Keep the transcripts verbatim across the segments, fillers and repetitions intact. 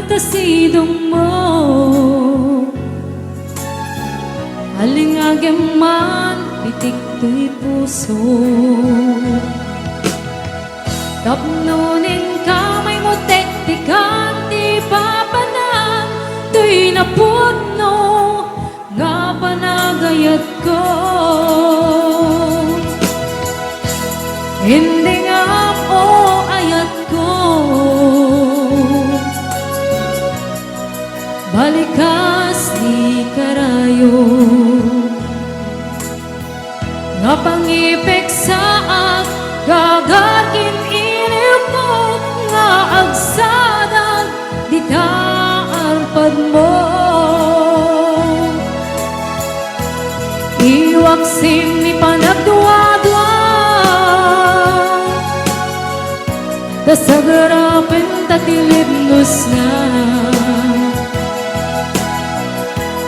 ta sidongmo. Alingagem man pitik toy puso. Tapno inka maymo tektekan ti papanan toy napudno nga panagayatko. Indengam, o ayatko, balikas ti karayo. Nga pangipeksaak, gagar ken iliwko, nga agsadag dita arpadmo. Iwaksim ni panagduadua, ta sagrapen ta ti libnosna.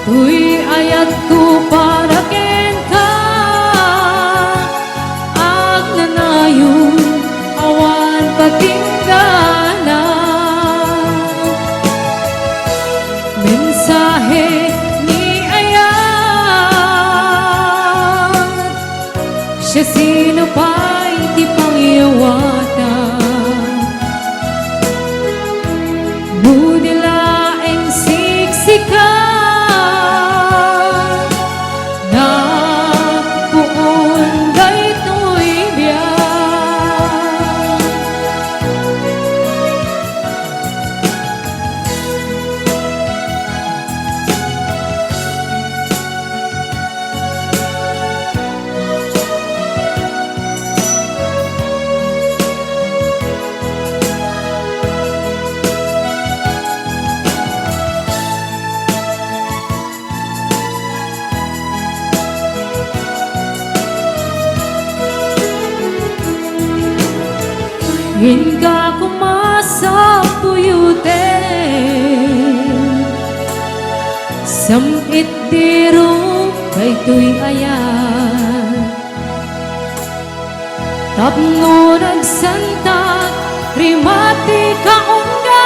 Toy ayatko para kenka, agnanayon, awan patinggana. Mensahe ni ayat, siasino pay ti pangyawatan? No di laeng siksika, napoon daytoy biag. Inka koma sa puyoten, sam-it ti rum daytoy ayat. Tapno nagsanta, rimat ti kaunda,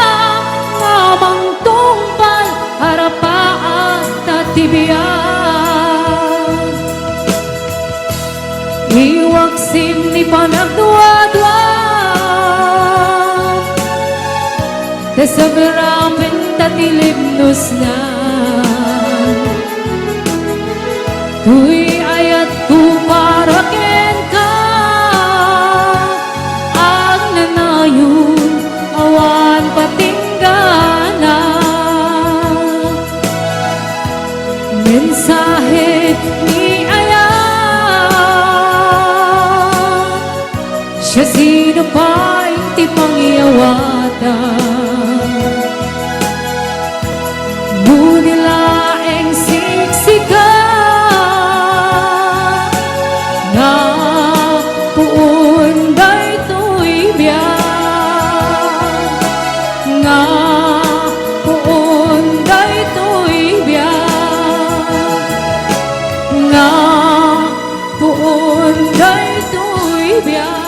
nga mangtungpal, arapaak ta ti biag. Iwaksim ni panagduadua, ta sagrapen ta ti libnosna. Toy ayatko para kenka, agnanayon, awan patinggana. Mensahe ni ayat, siasino pay ti pangyawatan? No di laeng siksika, nga puon daytoy biag, nga puon daytoy biag, nga puon daytoy biag.